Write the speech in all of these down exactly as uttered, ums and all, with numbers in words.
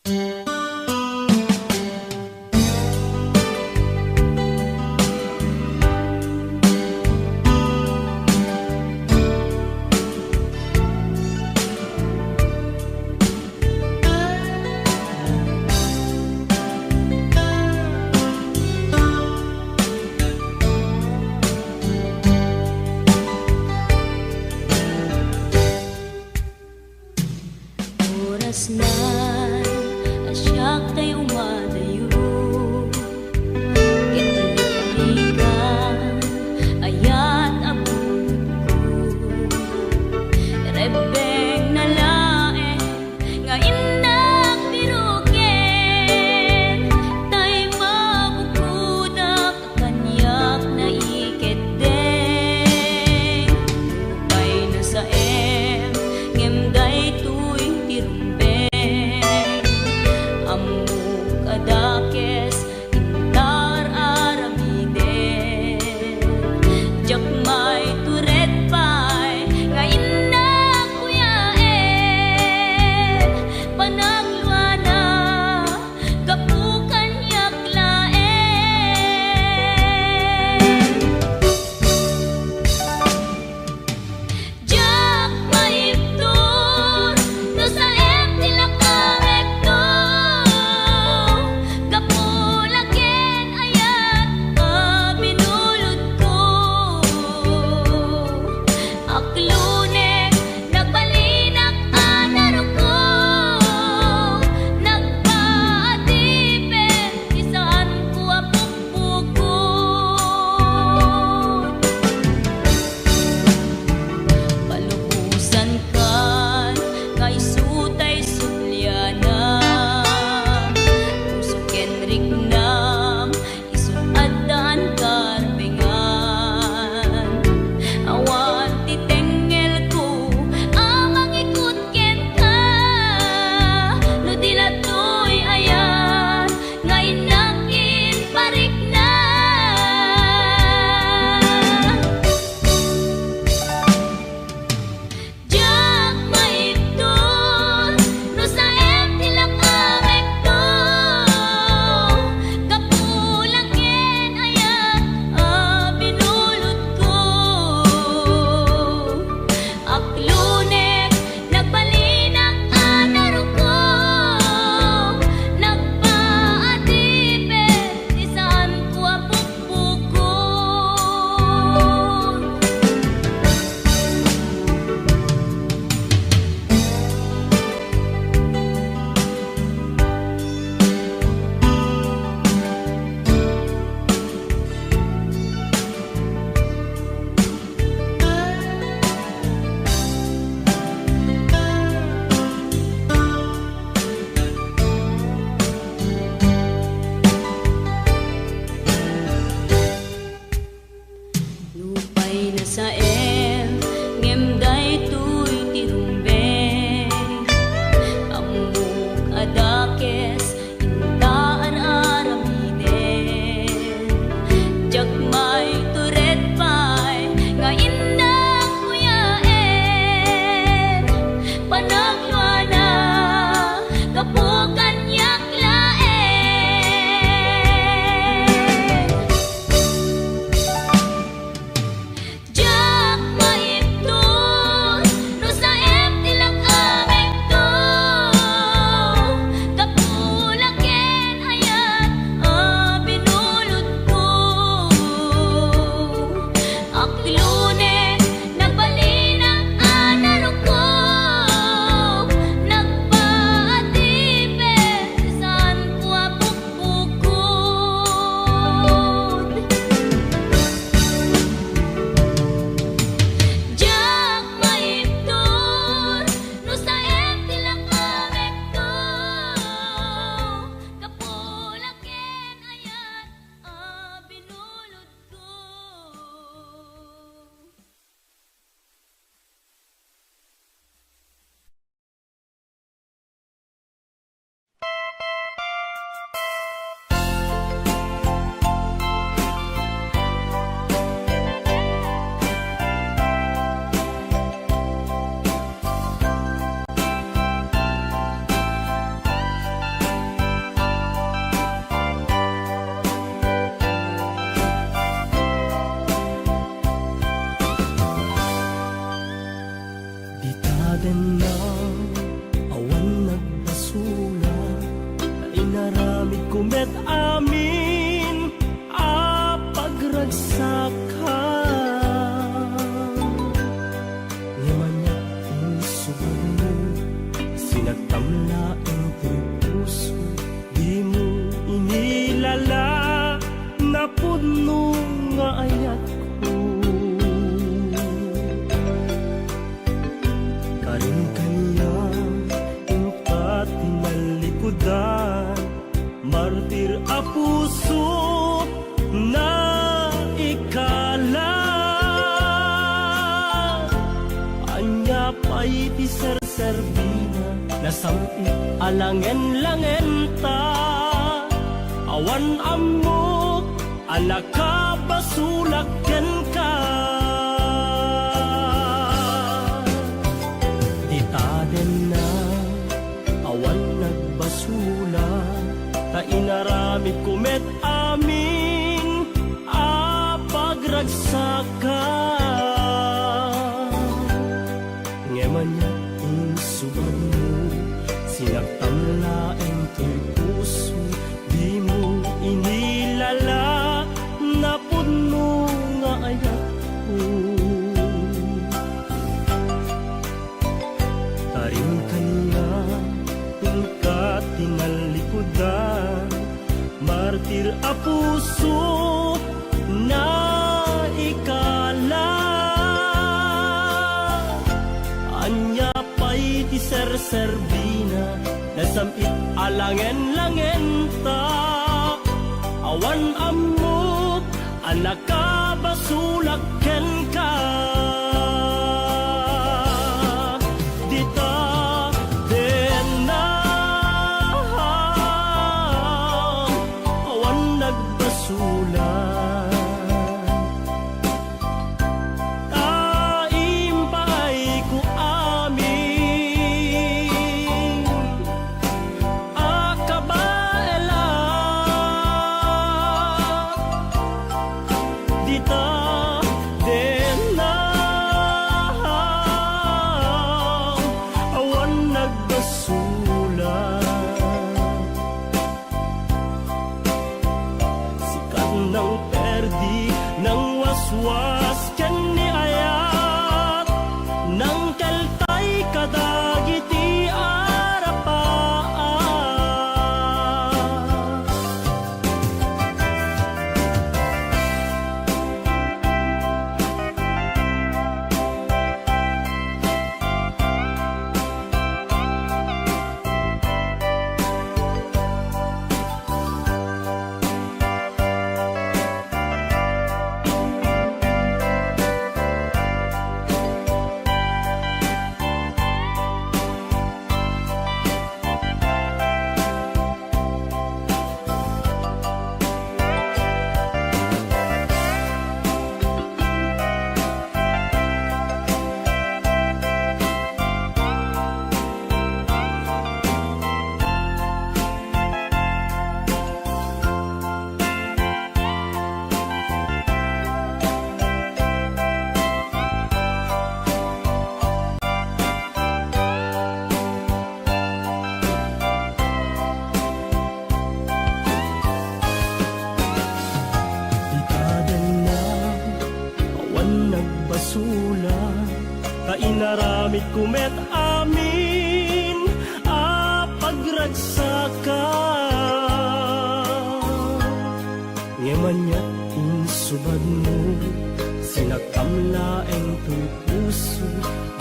Oras na a siak tay umadayo, ket lipligan, ayat a bunotko. Rebbengna laeng nga innak piruken, tay mabukodak kaniak naikeddeng. Pay nasaem, ngem daytoy ti rumbeng. Ammok a Kumet amin a pagragsaka. Ngem ania insubagmo, sinagtam laeng toy puso, dimo inilala, napudno nga ayatko. Karin kaniak, inka ti nallikudan, martir a puso, naikala. Ania pay ti serserbina, nasam-it a langen-langenta, awan ammok a nakabasolak kenka. Dita denna, awan nagbasolak, ta inaramidko met amin a pagragsaka. Ngem ania insubagmo, sinagtam laeng toy puso, dimo inilala, napudno nga ayatko. Karin kaniak, inka ti nallikudan, martir a puso, naikala. Ania pay ti serserbina, nasam-it a langen-langenta, awan ammok a nakabasolak kenka. Dita denna, awan nagbasolak. Ta impaayko amin a kabaelak. Dita denna, awan nagbasolak. Sikan nang perdi, nang waswas ken ni ayat, nang keltay kadagiti arapaak. Ita denna, awan nagbasolak, ta inaramidko met amin a pagragsaka. Ngem ania insubagmo, sinagtam laeng toy puso,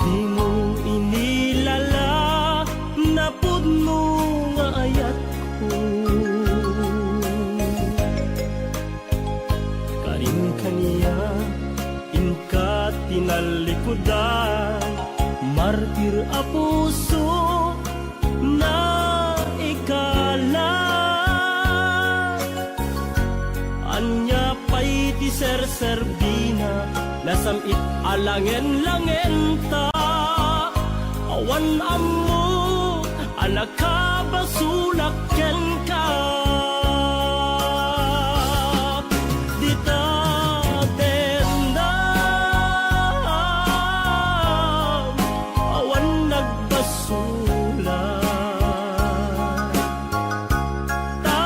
dimo inilala, napudno nga ayatko. Karin kaniak, inka ti nallikudan, martir a puso, naikala. Ania pay ti serserbina, nasam-it a langen-langenta, awan ammo a nakabasolak kenka. Dita dendam, awan nagbasolak. Ta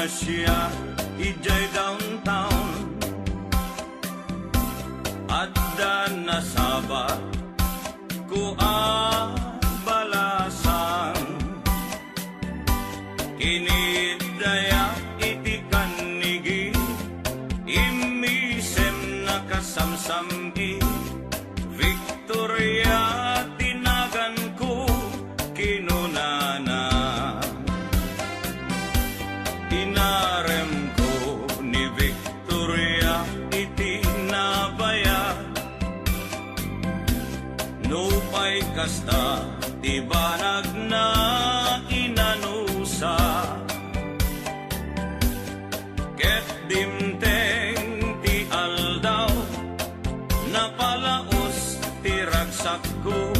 Siya idiay downtown, adda nasabatko a balasang. Kinidaya iti kannigi, immisem nakasamsam-i. Victoria ti naganko, kinunana. Inaremko ni Victoria iti nabayag. Nupay kasta ti banagna, inanusa. Ket dimteng ti aldaw, napalaos ti ragsakko,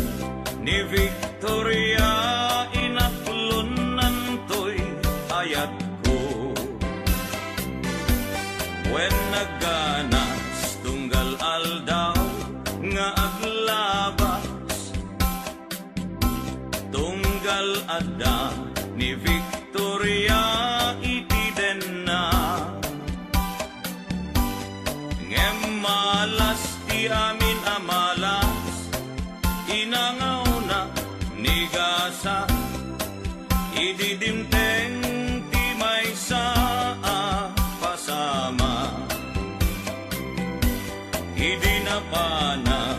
ni Victoria inaklonnantoy ayatko. Wen nagganas tunggal aldaw nga aglabas, tunggal adda ni Victoria iti denna. Ngem malas ti amin a malas, inangawna ni gasa idi dimteng ti maysa a pasama. Idi napana,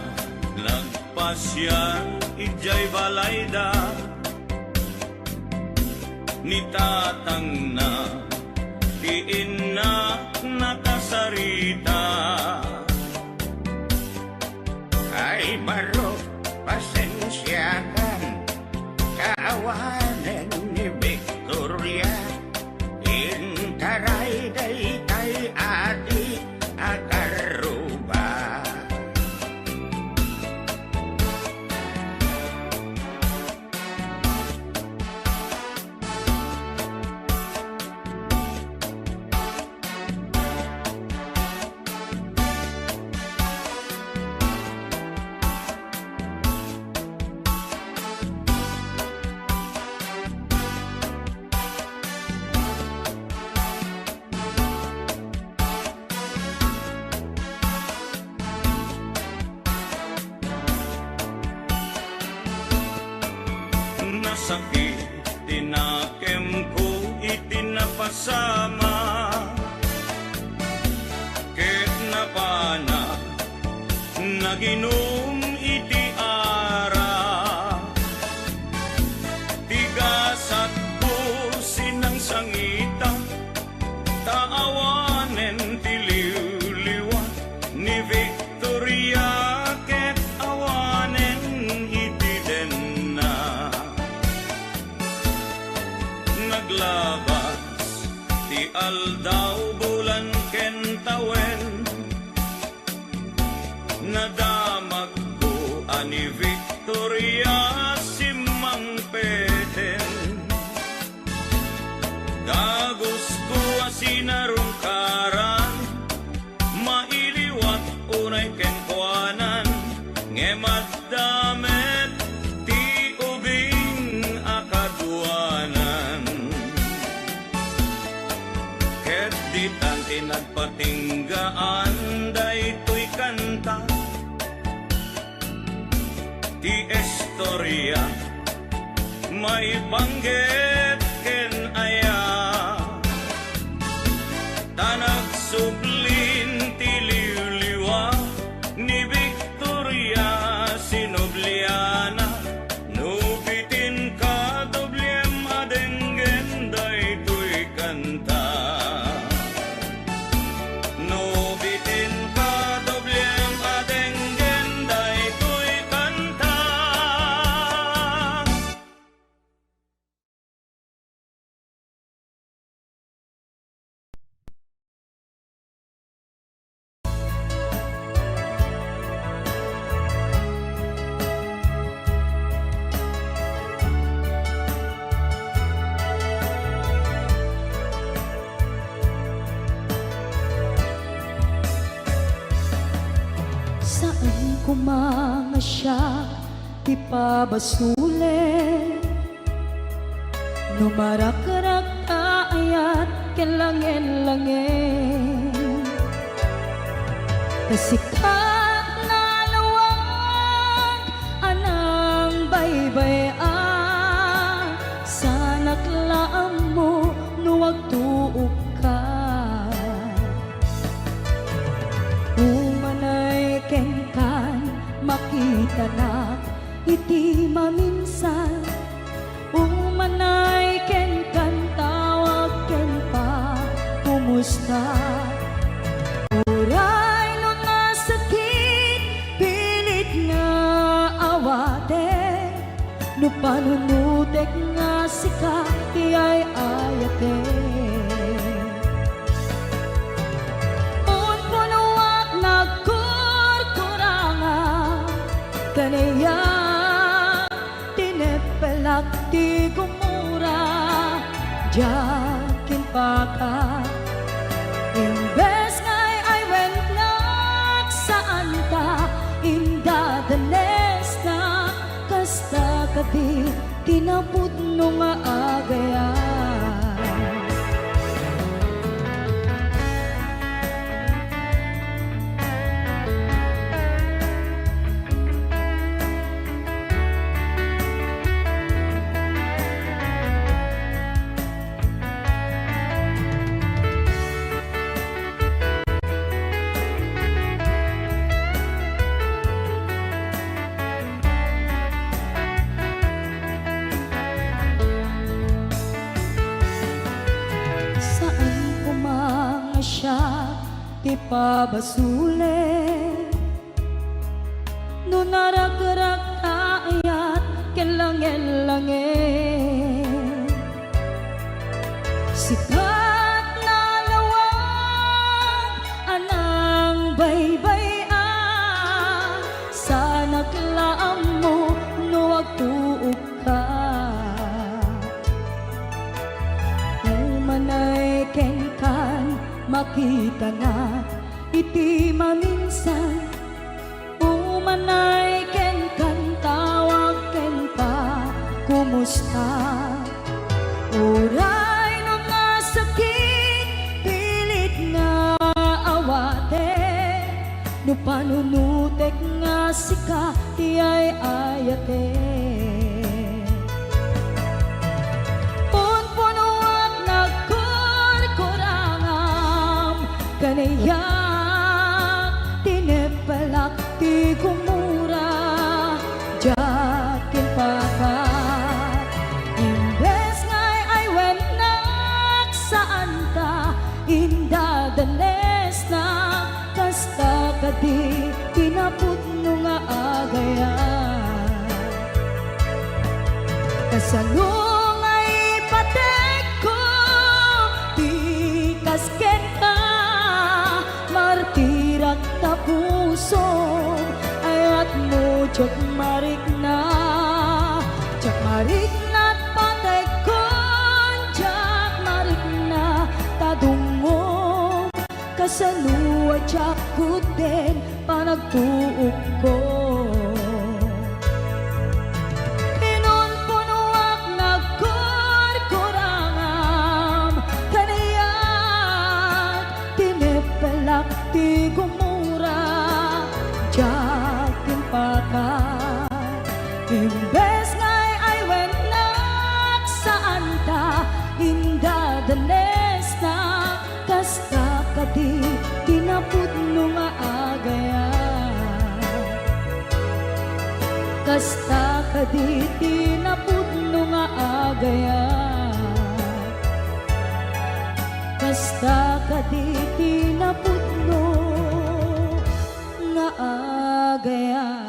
nagpasiar idiay balayda. Ni tatangna, ti innak nakasarita. Ay, baro, pasensiakan, kaawanen ni Victoria. Intaray daytay adi a karruba. Nasakit ti nakemko iti napasama, ket napana naginum iti arak. Ti gasatko sinangsangita, ta awanen ti liwliwa ni Victoria ket awanen iti denna. Naglabas ti aldaw, bulan ken tawen, nadamagko a ni Victoria simmangpeten. Dagusko a sinarungkaran, mailiwat unay kenkuanan, ngem adda met ti ubing a kaduanan. Ket ditan ti nagpatinggaan daytoy kanta. Ti istoria maipanggep ken aya, ta nagsublin ti liwliwa ni Victoria, sinubliana. No bitin ka, dobliem a denggen daytoy kanta. No bitin ka, dobliem a denggen daytoy kanta. Saan koma nga siak ti pabasolen. No marakrak ta ayat ken langellangeng. Ta sika nalawag a nangbaybay-a, saanak la ammo no agtuokka. Umanay kenkan, makitanak iti maminsan. Umanay kenkan, tawag ken pakumusta. Uray no nasakit, pilit nga awatek. No panunotek nga sika ti ay-ayatek. Unpunoak nagkurkuranga, kaniak tineppelak ti gumura, diak impaka. Imbes nga ay-aywetnak, saanta indadanesnak, kasta kadi ti napudno nga agayam. Saan koma nga siak ti pabasolek. No naragrak ta ayat ken langellangeng, sika nalawag a nangbaybay-a, saanak la ammo no agtuokka. Umanay kenkan, makitanak iti maminsan. Umanay kenkan, tawag ken pakumusta. Uray no nasakit, pilit nga awatek. No panunotek nga sika ti ay-ayatek. Unpunoak nagkurkurangam, kaniak tineppelak ti gumura, diak impaka. Imbes nga ay-aywetnak, saanta indadanesnak, kasta kadi ti napudno nga agayam. Kasano nga ipatekko ti kas kenka, martirak ta pusom, ayatmo diak marikna, diak marikna patekkon, diak marikna ta dungngom. Kasano a diak kudden panagtuokko? Inunpunoak nagkurkurangam, kaniak tineppelak ti gumura, diak impaka. Imbes nga ay-aywetnak, saanta indadanesnak, kasta kadi ti napudno nga agayam. Kasta kadi ti napudno nga agayam. Kasta kadi ti napudno nga agayam.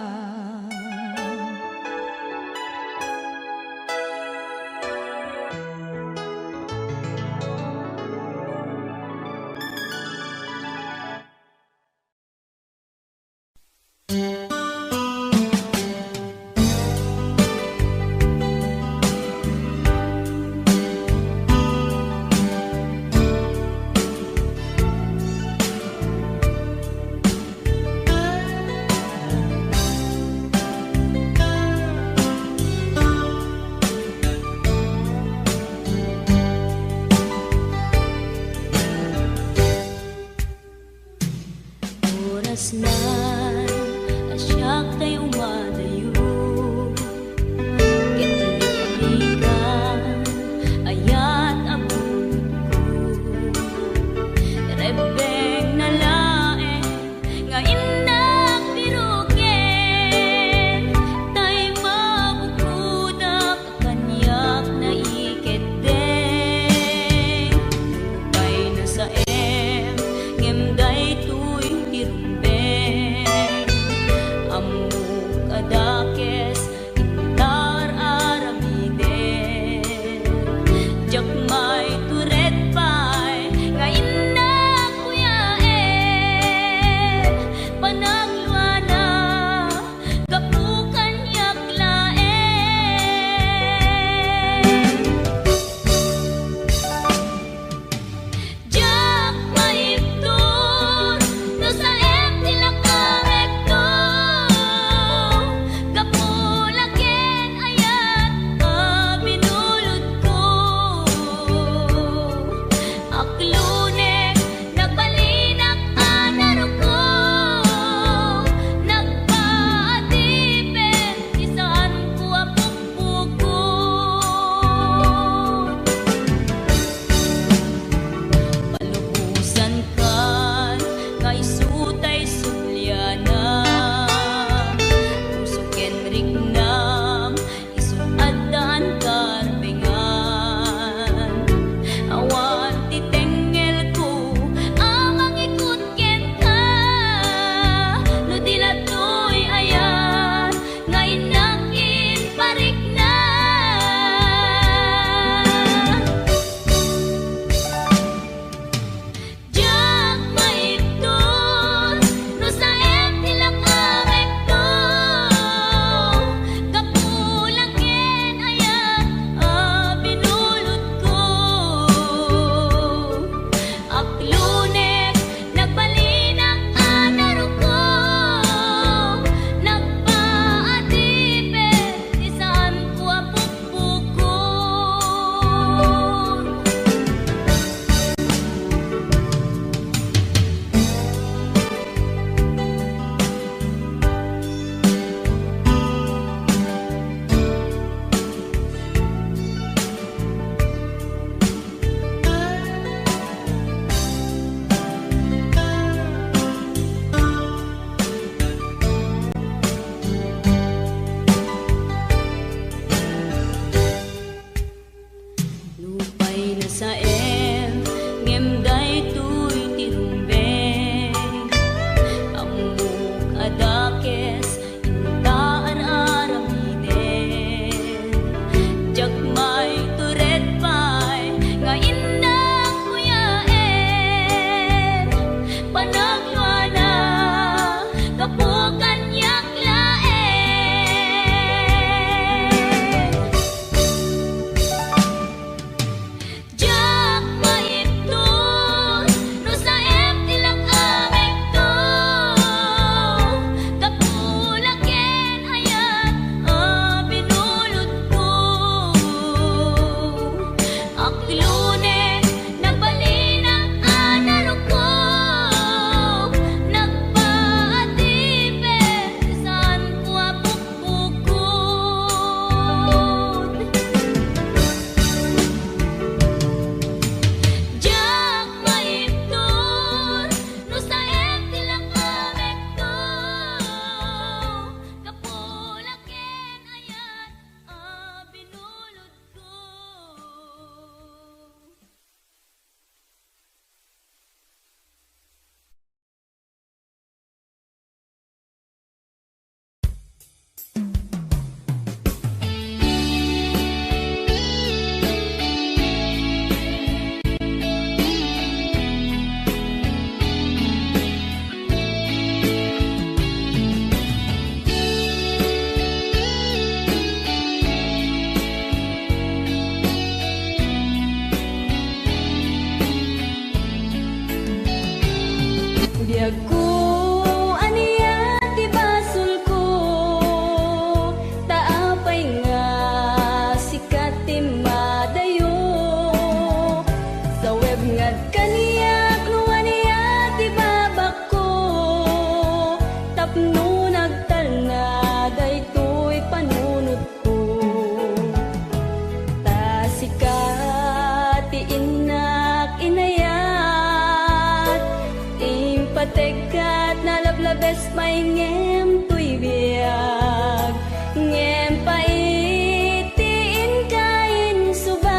ngem toy biag, ngem pait ti inka insubat,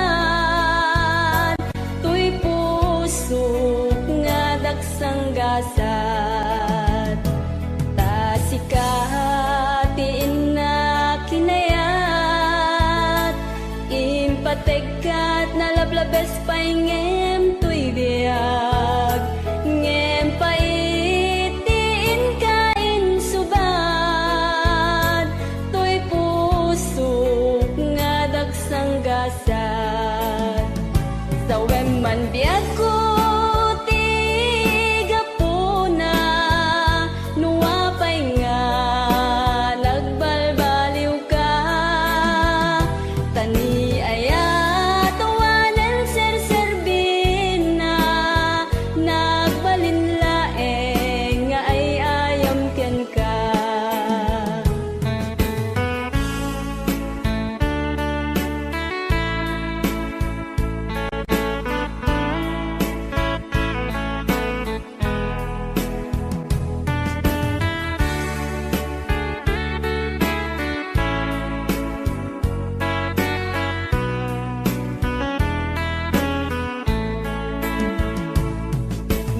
toy pusok nga daksanggasat. Ta sika ti innak kinayat, impategka, nalablabes pay ngem toy biag, ngem pait ti inka insubat, toy pusok nga daksanggasat. Sawem man biagko ti gapuna, no apay nga nagbalbaliwka, ta ni ayat awanen serserbina, nagbalin laeng nga ay-ayam kenka.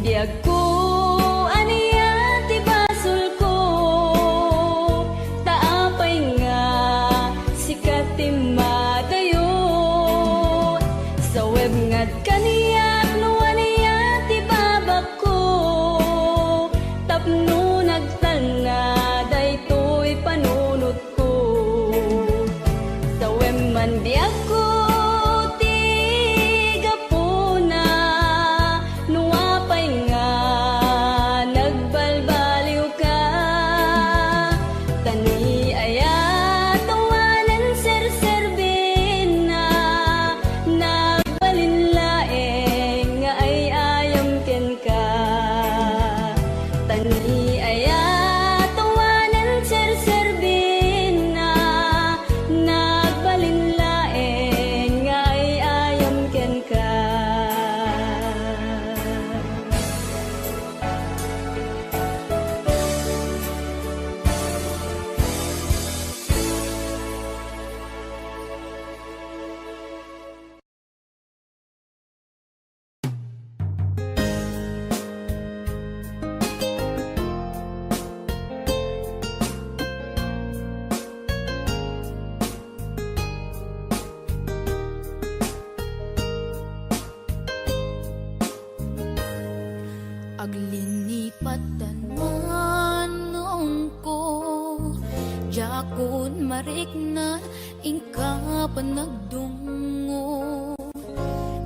Biagko, ania ti basolko? Ta apay nga sika ti madayo? Saweb nga kaniak no ania ti babakko, tapno nagtalna daytoy panunotko. Sawem man biagko ti gapuna, no apay nga nagbalbaliwka, ta ni ayat awanen serserbina, nagbalin laeng nga ay-ayam kenka. Ta ni ayat awanen serserbina, nagbalin laeng nga ay-ayam kenka. Aglinipatan manongko, diakon mariknan inka panagdungngo.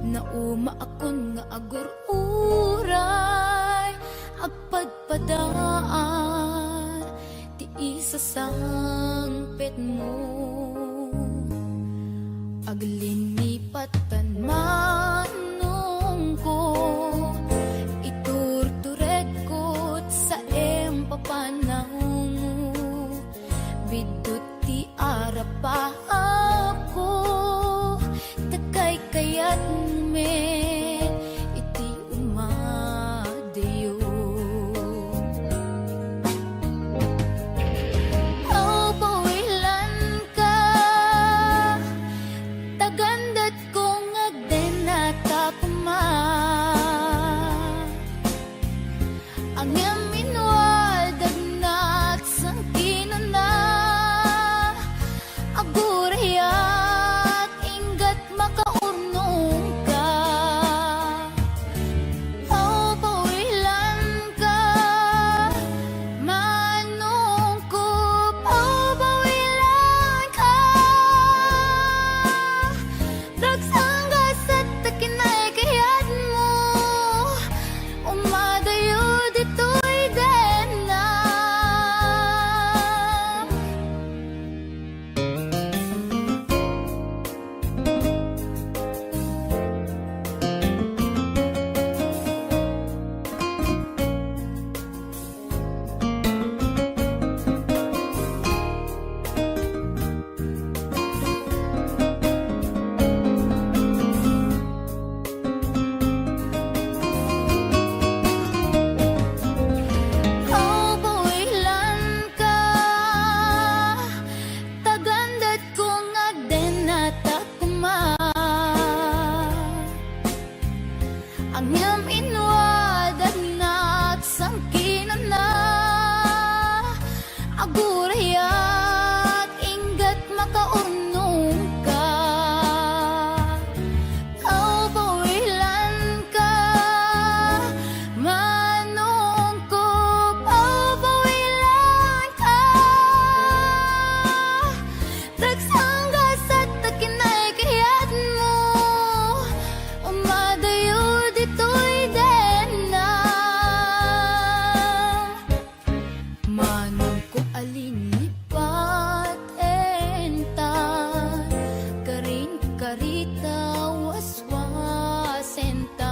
Naumaakon nga agur-uray, agpadpadaan ti isasangpetmo. Aglinipatan manongko, iturturedko saem papanawngko. Biddut ti arapaapko, ta kaykayatmi iti umadayo. Aw, pawilanka, tagan Agurayak, inggat makaurnongka. Awpawilanka, manongko, awpawilanka. Dagsa a gasat ta kinaykayatmo, umadayo ditoy denna. Manongko a linlipat enta, karin karita waswasenta.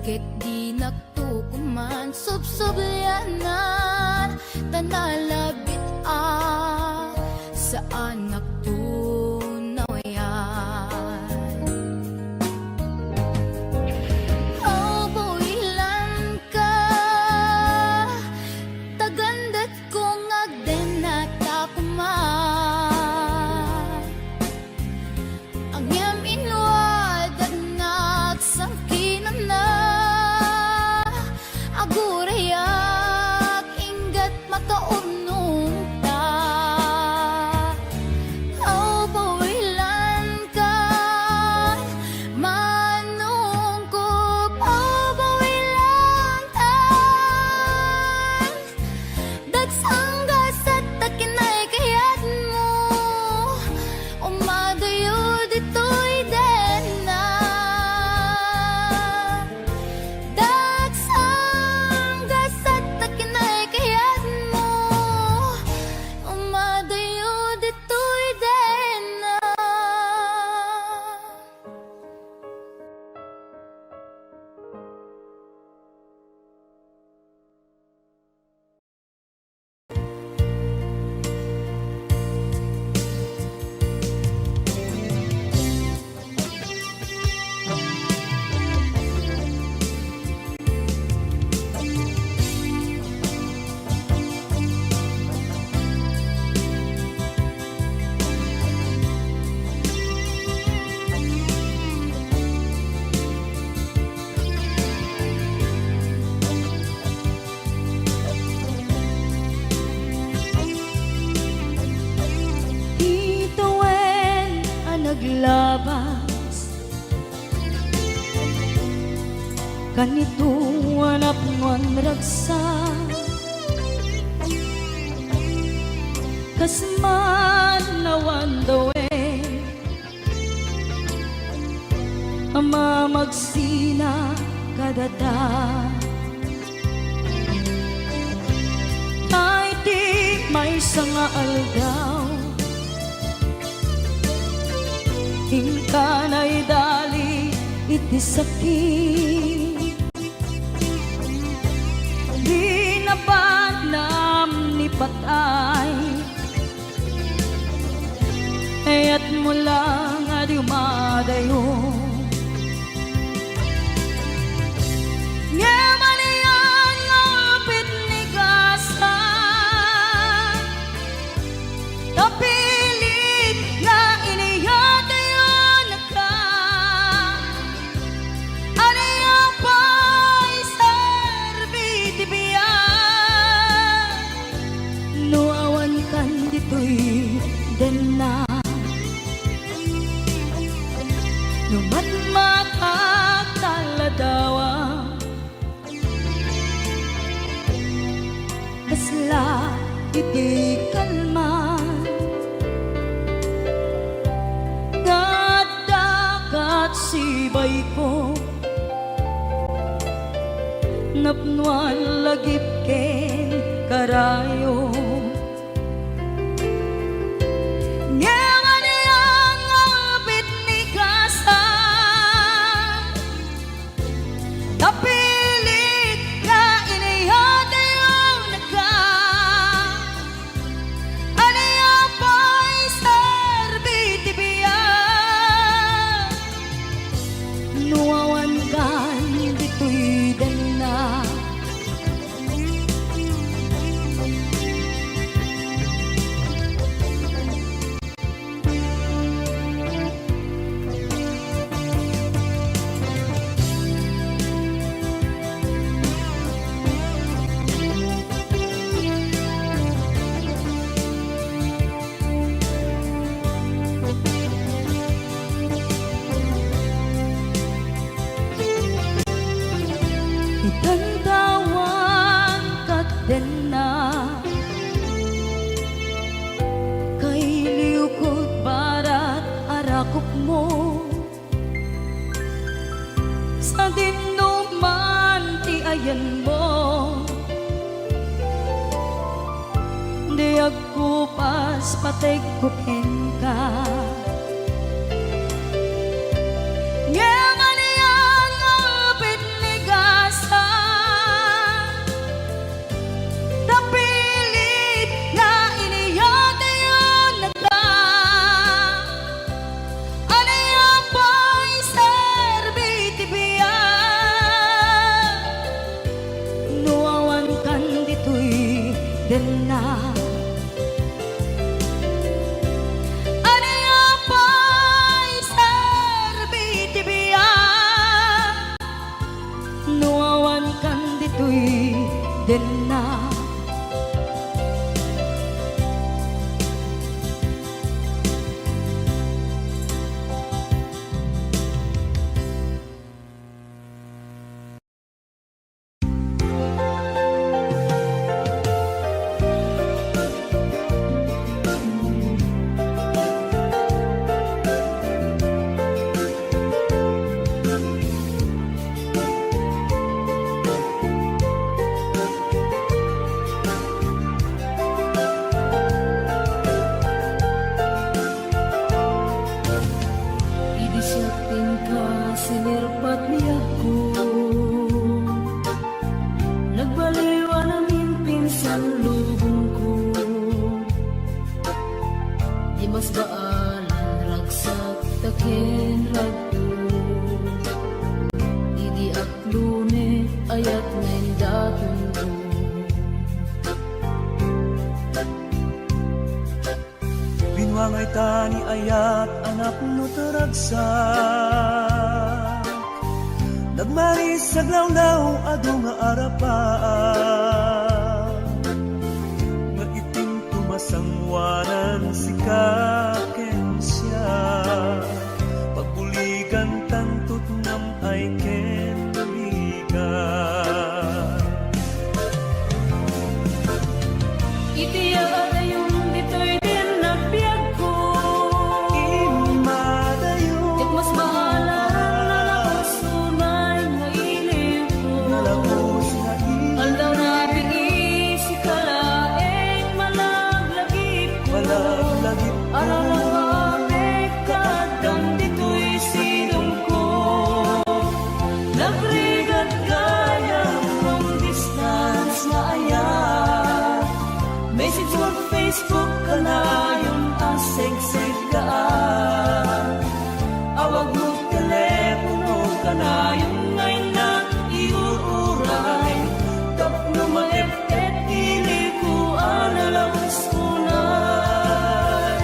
Ket dinakto koma subsublianan, ta nalabit a saanak tunawian. Awpawilanka, tagandat ko nga agdennata koma. Ngem inua, dagnak sangkinana. Agurayak, inggat makaurnongta. Awpawilanka, manongko, awpawilanka. Dagsa a gasat ta kinaykayatmo, umadayo ditoy denna. Dagsa a gasat ta kinaykayatmo, umadayo ditoy denna. Itawen a naglabas kanito a napnoan ragsak, kas man awan dawen a mamagsina kadata. Ay, ti maysa nga aldaw, inka naidali iti sakit. Di nabanam ni patay, kayatmo lang a di umadayo. Ngem ania nga pitnigasan, ta pilit nga iniyatayonka. Ania pay serbi ti biag no awankan ditoy denna? No matmatak ta ladawa, kasla iti kalman. Nga adda kat sibayko, napnoan lagip ken karayo. Ngem ania nga pitnigasan, ta pilit nga iniyatayonka. Ania pay serbi ti biag no awankan ditoy denna? Yan mo, di agkupas pategko kenka. Ngem ania nga apit ni gasa, ta pilit nga iniyatayonnaka. Ania pay serbi ti biag no awan kan ditoy denna? Ania pay serbi ti biag no awan kan ditoy denna? Idi siak kenka, sinerbiak ti biagko. Nagbaliwan amin pinsan lubongko. Di mas baalan ragsak ta ken ragto. Idi aklone, ayat nga indatonko. Binuangay ta ni ayat a napno ti ragsak. Nagmaris aglawlaw adu nga arapaak. Nga itinto masangoanan sika ken siak. Pagbuligan tanto ti nam-ay ken bigat. Iti yaadayon ditoy dennak biagko. Immadayon. Ket mas baalan nalabos unay nga ilikko. Nalabos nga ilikko. Aldaw rabii, sika laeng malaglagipko. Malaglagipko. Alalawa, Kaaddan ditoy sidongko. Nagrigat gayam long distance nga ayat. Message ken Facebook kanayon a segseggaan. Awag ken telepono kanayon nga innak iuray. Tapno maep-ep ilikko a nalabos unay.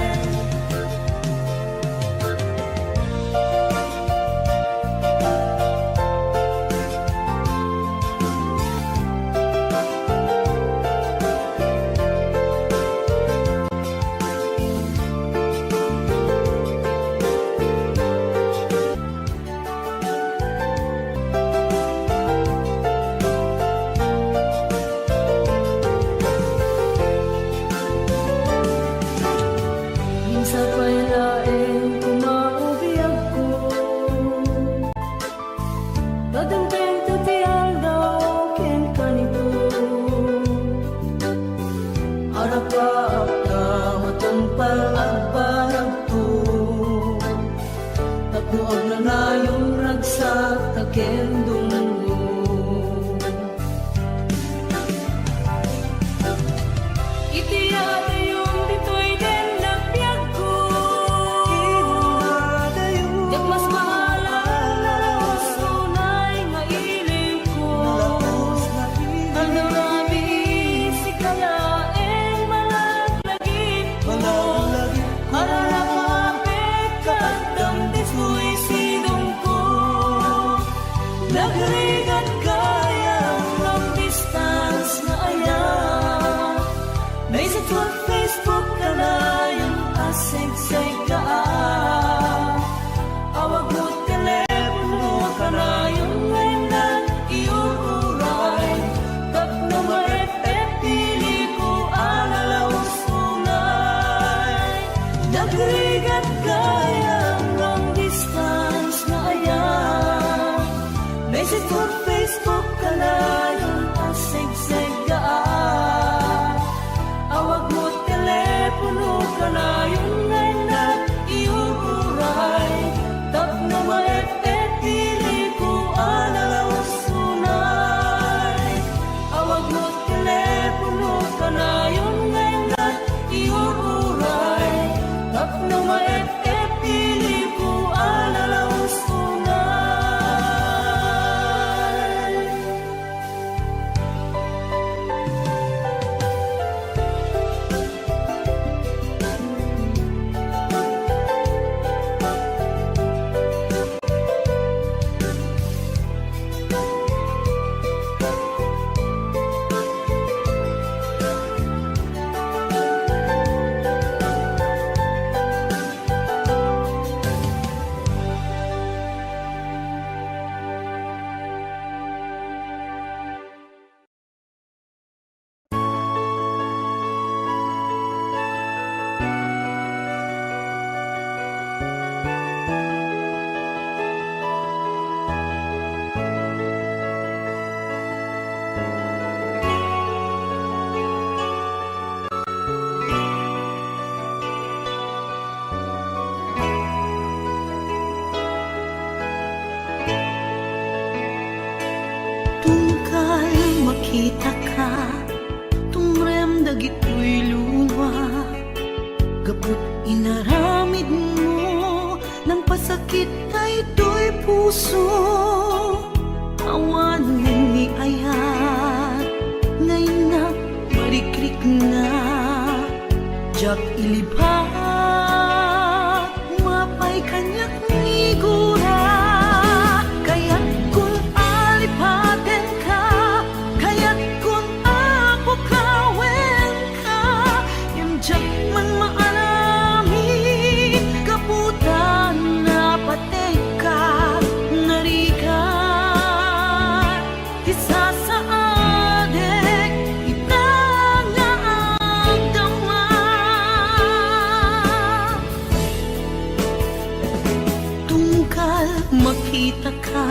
Minsan pay laeng koma ti biagko. Tadengdengto ti aldaw kenka nito. Arapaak ta matungpal agbanagto. Tapno agnanayon ragsak ta ken dungngom. Iti yaadayon ditoy dennak biagko. Immadayon. Ket mas baalan nalabos unay nga ilikko. Nalabos nga ilikko. Aldaw rabii, sika laeng malaglagipko. Malaglagipko. Alalawa, Kaaddan ditoy sidongko. Nagrigat gayam long distance nga ayat. Message ken Facebook kanayon a segseggaan. Awag ken telepono kanayon nga innak iuray. Tapno maep-ep ilikko a nalabos unay. Nagrigat gayam long distance nga ayat. Message ken Facebook kanayon Kanayon nga innak iur-uray, tapno maep-ep ti iliko a nalaus unay. Awag no telepono, kanayon nga innak iur-uray, tapno maep-ep ti iliko a nalaus unay. Tungkal makitaka, tumrem dagitoy lua, gapu ti inaramidmo, nangpasakit daytoy puso. Awanen ni ayat, nga innak marikrikna. Diak ilibat, mapay kaniak nigura. Kayatkon a lipatenka, kayatkon a pukawenka, ngem diak man maaramid gapu ta napategka. Narigat ti sasaadek ita nga agdama. Tungkal makitaka,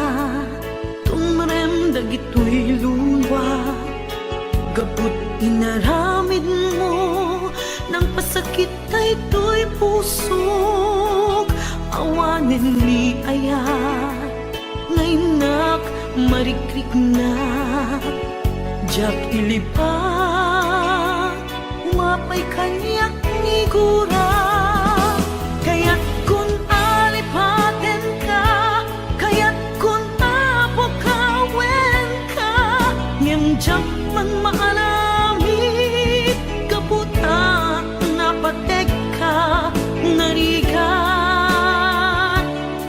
tumrem dagitoy lua, gapu ti inaramidmo, nangpasakit daytoy pusok. Awanen ni ayat, nga innak marikrikna. Diak ilipat, mapay kaniak nigura. Kayatkon a lipatenka, kayatkon a pukawenka, ngem diak man maaramid gapu ta napategka. Narigat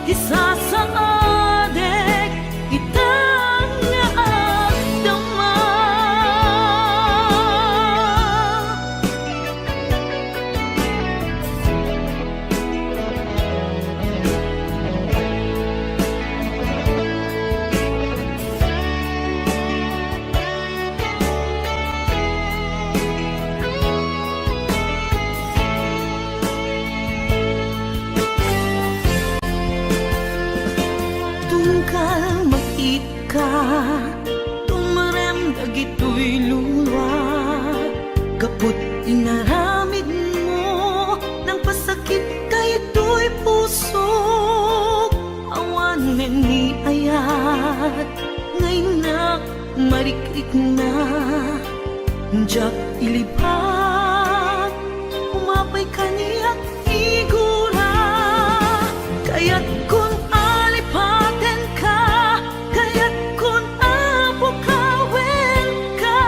ti sasaadek ita nga agdama. Tungkal makit- ka, tumrem dagitoy lua, gapu ti inaramidmo, nangpasakit daytoy pusok. Awanen ni ayat, nga innak marikrikna. Diak ilipat, umapay kaniak nigura. Kayatkon a lipatenka, kayatkon a pukawenka,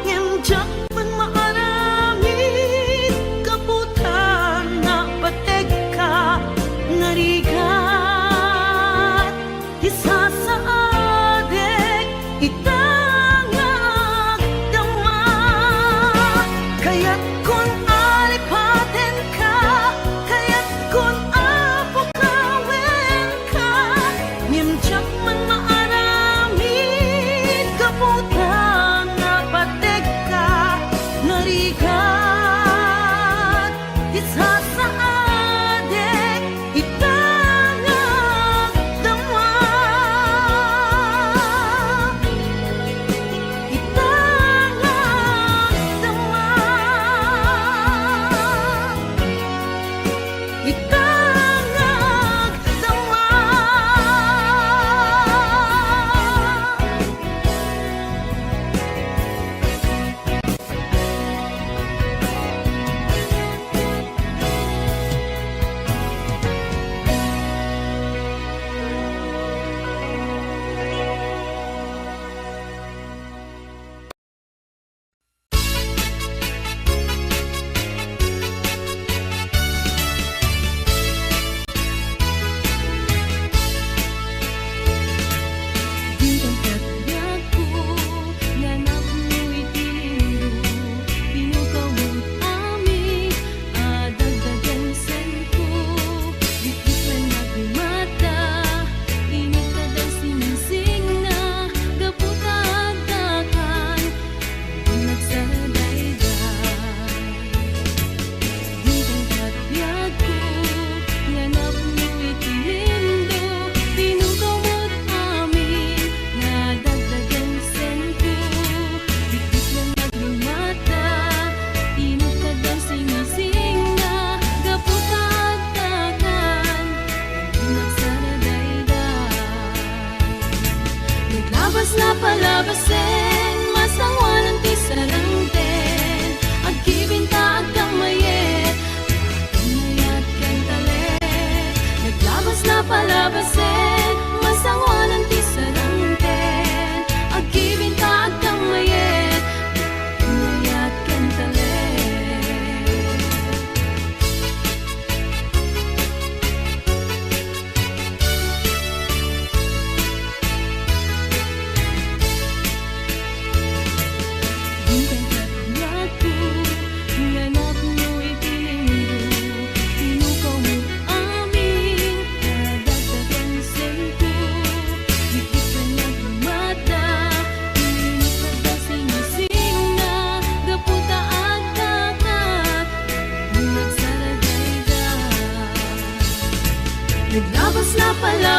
ngem diak man maaramid gapu ta napategka. Narigat ti sasaadek ita nga agdama.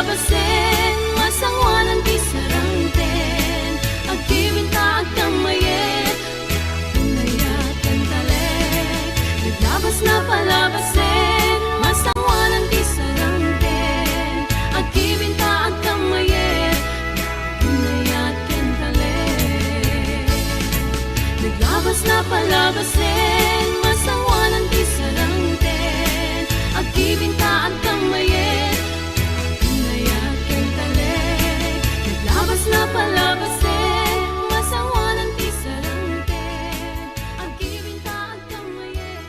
Labasen, masangoanan ti sarangten, agkibin ta agkammayet, nayat ken talek. Naglabas napalabasen, masangoanan ti sarangten, agkibin ta agkammayet, nayat ken talek. Naglabas napalabasen, masangoanan ti sarangten, agkibin ta agkammayet, nayat ken talek. Naglabas napalabasen, masangoanan ti sarangten, agkibin ta agkammayet.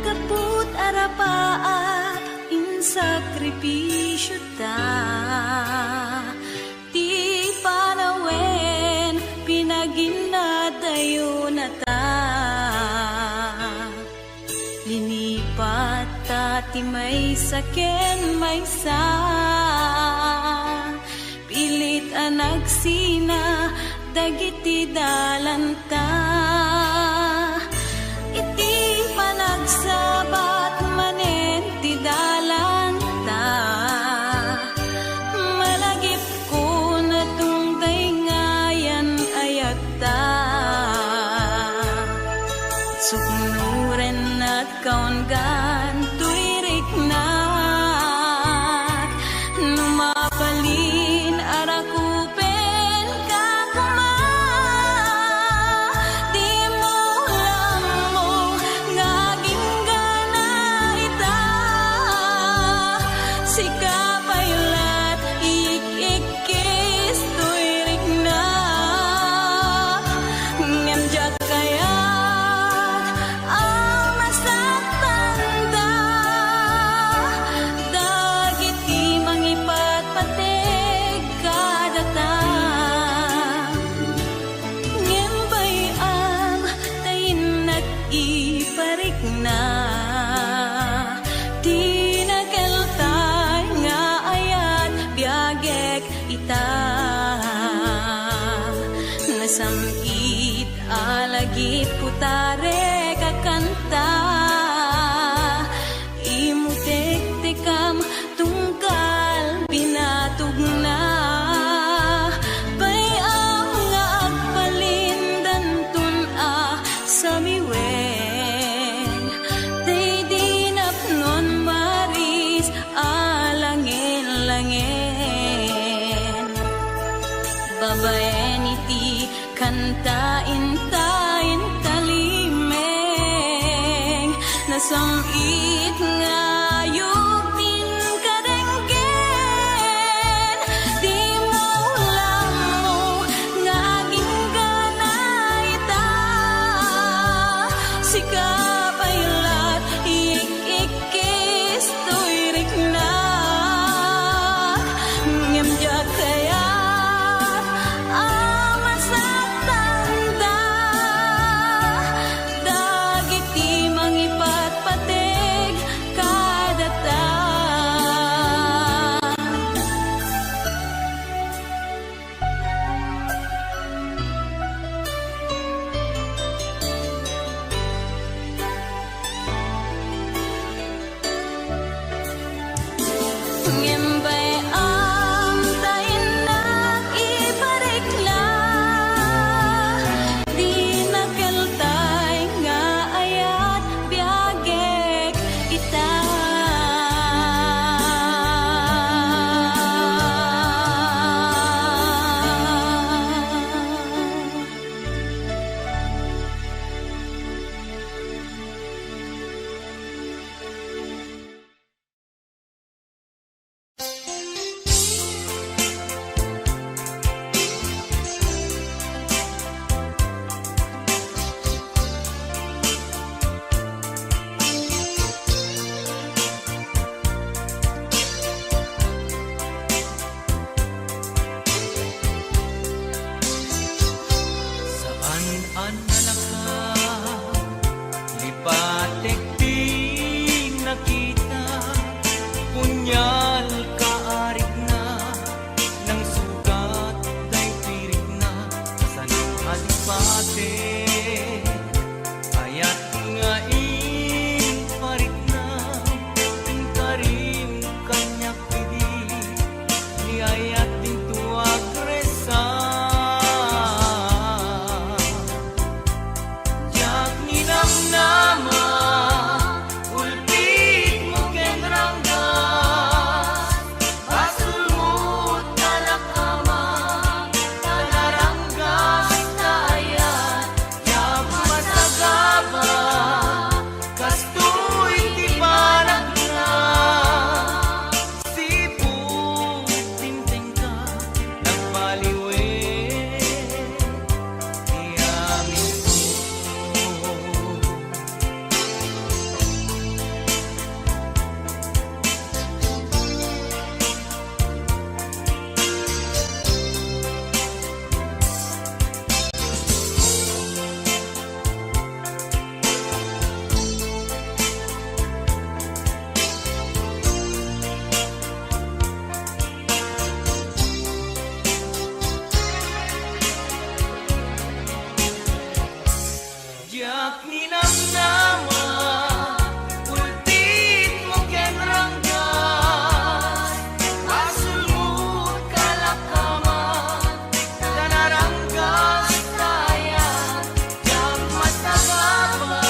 Gapu ta arapaat, insakripisiota, ti panawen pinaginnadayonata. Linipatta ti maysa ken maysa, pilit a nagsina dagiti dalanta. Iti panagsabat manen ti dalanta, malagipko natungtay nga ayan-ayatta. Suknorennak kaunggan toy riknak, no mabalin a rakupenka koma. Dimo lammo nga aginggana ita, sika pay lat ik-ikkis toy riknak, ngem diak kayat a masaktanda dagiti mangipatpateg kadata. Ngem bay-am ta innak iparikna ti nakeltay nga ayat biagek ita. Nasam-it a lagip putarek a kanta, imutektekam tunggal binatogna. Bay-am nga agbalin danton a samiwen, daydi napnon maris a langen-langen. Babaen iti kanta inta intalimeng, nasam-it nga yubing kadenggen. Dimo lammo nga aginggana ita, sika pay lat ik-ikkis toy riknak, ngem diak kayat a masaktanda dagiti mangipatpateg kad Pati, ayat nga impariknam, inkarim kaniak idi, ni ayat dinto agresa. Diak ninamnama, ulpitmo ken ranggas, basolmo ta lakama, ta naranggas ta ayat, diak masagaba, kastoy ti panagna. Sipud timtengka, nagbaliwen ti amin ko. Diak ninamnama, ulpitmo ken ranggas, basolmo ta lakama, ta naranggas ta ayat, diak masagaba,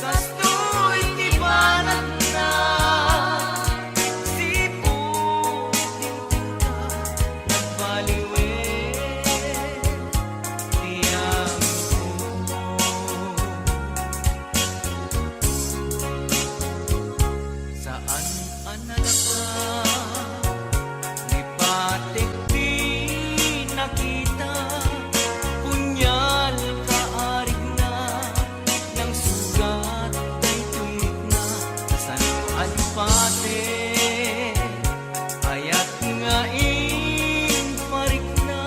kastoy ti panagna. Sipud timtengka, nagbaliwen ti amin ko. Saan a nalaka, ni Patik ti nakita, punyal kaarigna, nangsugat daytoy rikna, kasano a ni Patik, ayat nga imparikna,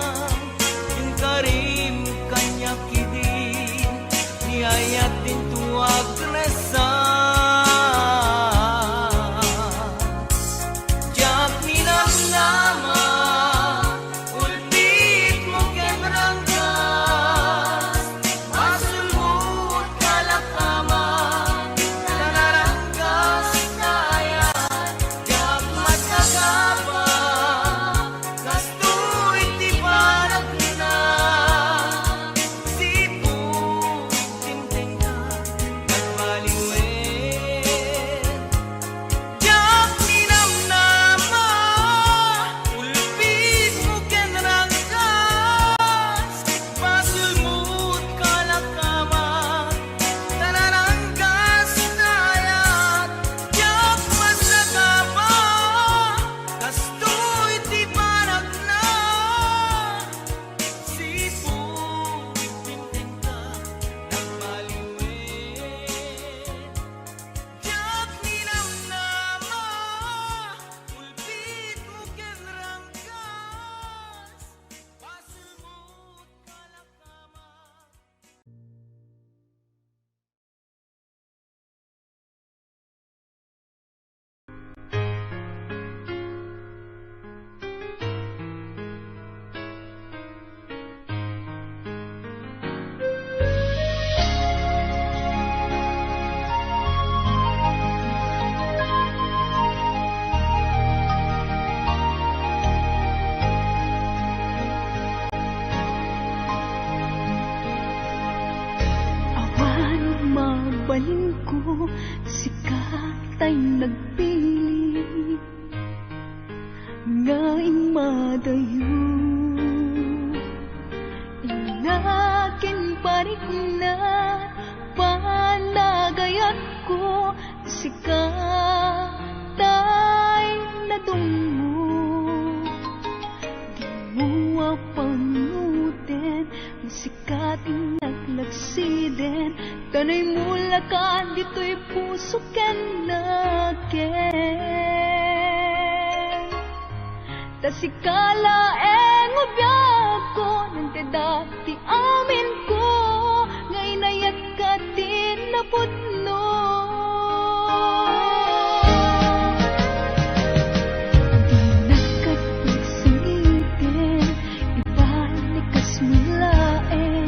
inkarim kaniak idi, ni ayat dinto agresa. Diak ninamnama, ulpitmo ken ranggas, basolmo ta lakama, ta naranggas ta ayat, diak masagaba, kastoy ti panagna. Sipud timtengka, nagbaliwen. Diak ninamnama, ulpitmo ken ranggas, basolmo ta lakama, ta naranggas ta ayat, diak masagaba, kastoy ti panagna. Sipud timtengka, nagbaliwen. Diak ninamnama, ulpitmo ken ranggas, basolmo ta lakama. Awan mabalinko, sika tay nagpili nga immadayo. Inna ken parikna, panagayatko, sika tay nadungngog. Dimo a panunoten, sika ti naglagsiden, ta naimulak ditoy puso ken nakem. Ta sika laeng nga biagko, nantedda ti aminko, nga inayatka ti napudno. Dinak pagsangiten, ibalik kasmo laeng.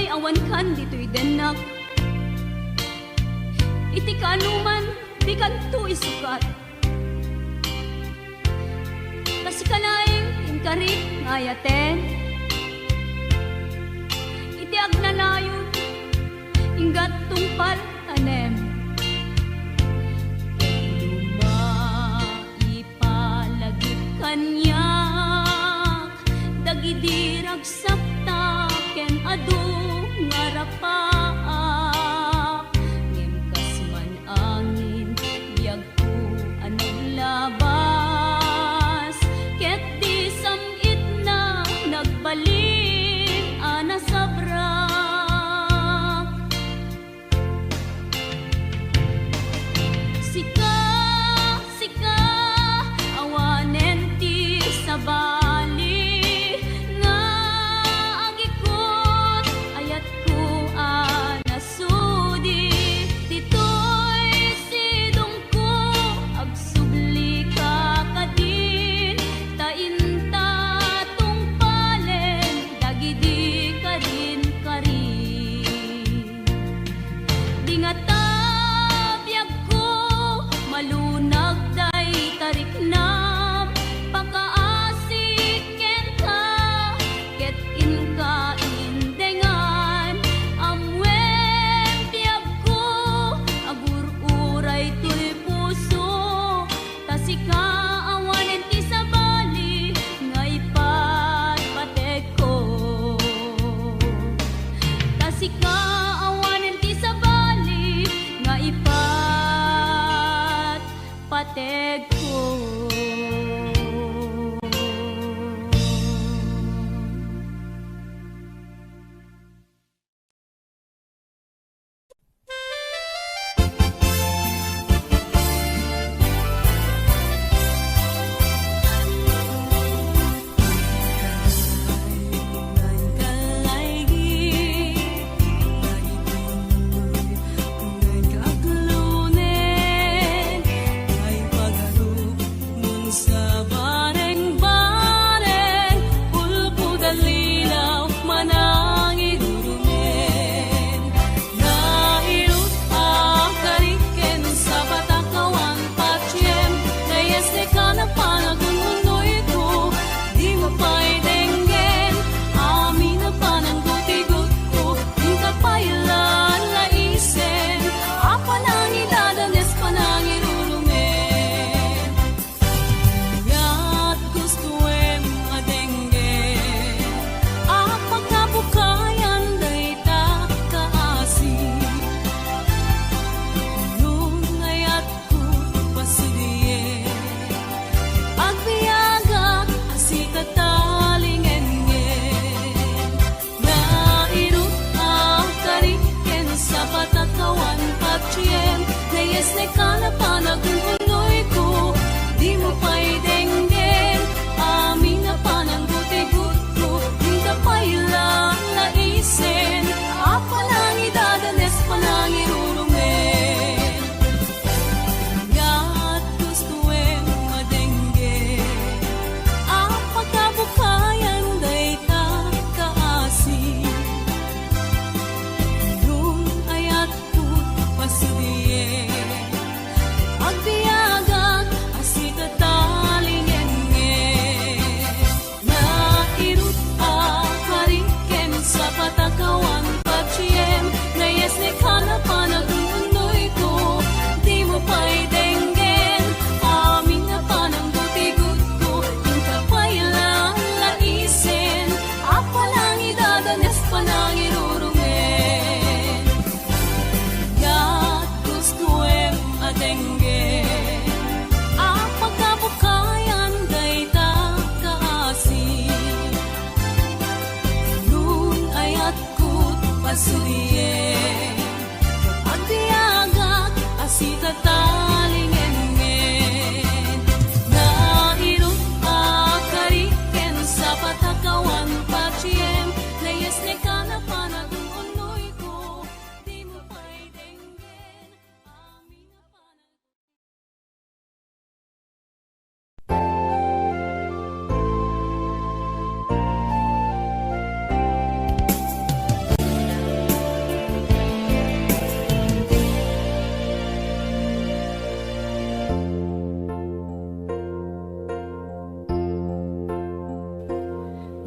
Awankan ditoy dennak. Iti kaanoman, dikanto isukat. Ta sika laeng ti inkarik nga ayaten. Iti agnanayon, inggat tungpal tanem. Ket no maipalagip kaniak dagidi ragsakta ken adu nga rapaak, ngem kas man angin, biag ko a naglabas, ket di sam-itna nagbalin a nasabrak. Sika, sika, awanen ti sabali nga agikut, ayatko a nasudi. Ditoy sidongko, agsubli ka kadin, ta inta tungpalen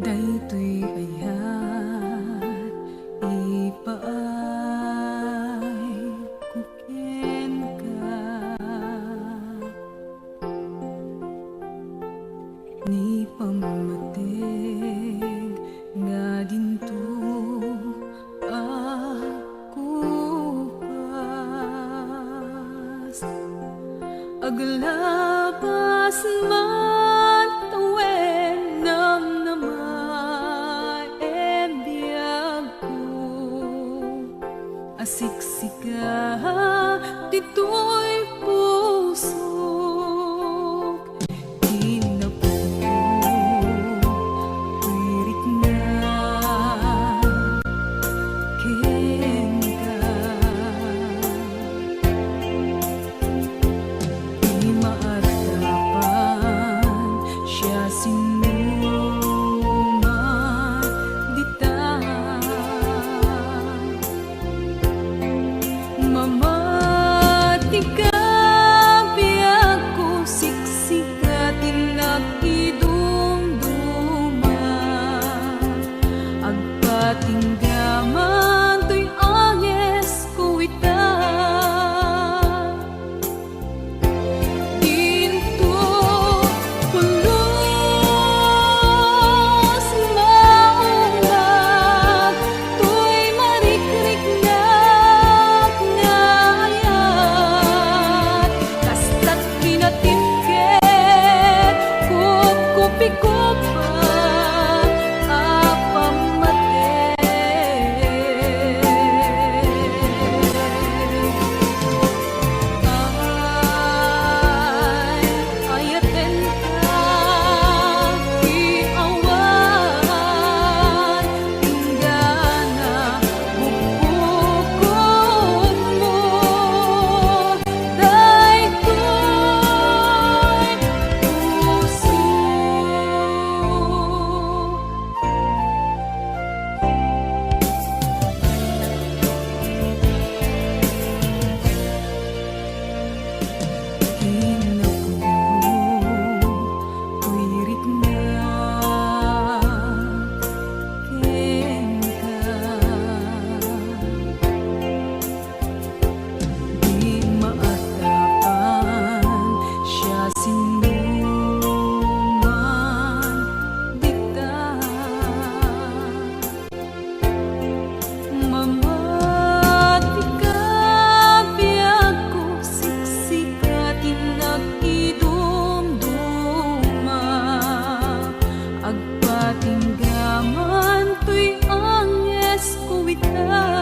Daytoy ayat ipaay ko kenka. Ni pammateg nga dinto agkupas. Aglabas man tawen namnama a biagko. Asiksika ditoy pusok. Kinapudno, rikna kenka. Di maarapan siasino man dita. Mamatika biagko, siksika ti nagidumduma. Agpatinggaman toy angesko ita. Dinto pulos maungag toy marikriknak nga ayat. Kasta't kinatibket, kupkupikopan a pammateg. Ay, ayatenta ti awan, inggana bukbukotmo daytoy puso. Kinapudno, rikna kenka. Di maarapan siasino man dita. Mamatika biagko, siksika ti nagidumduma. Agpatinggaman toy angesko ita.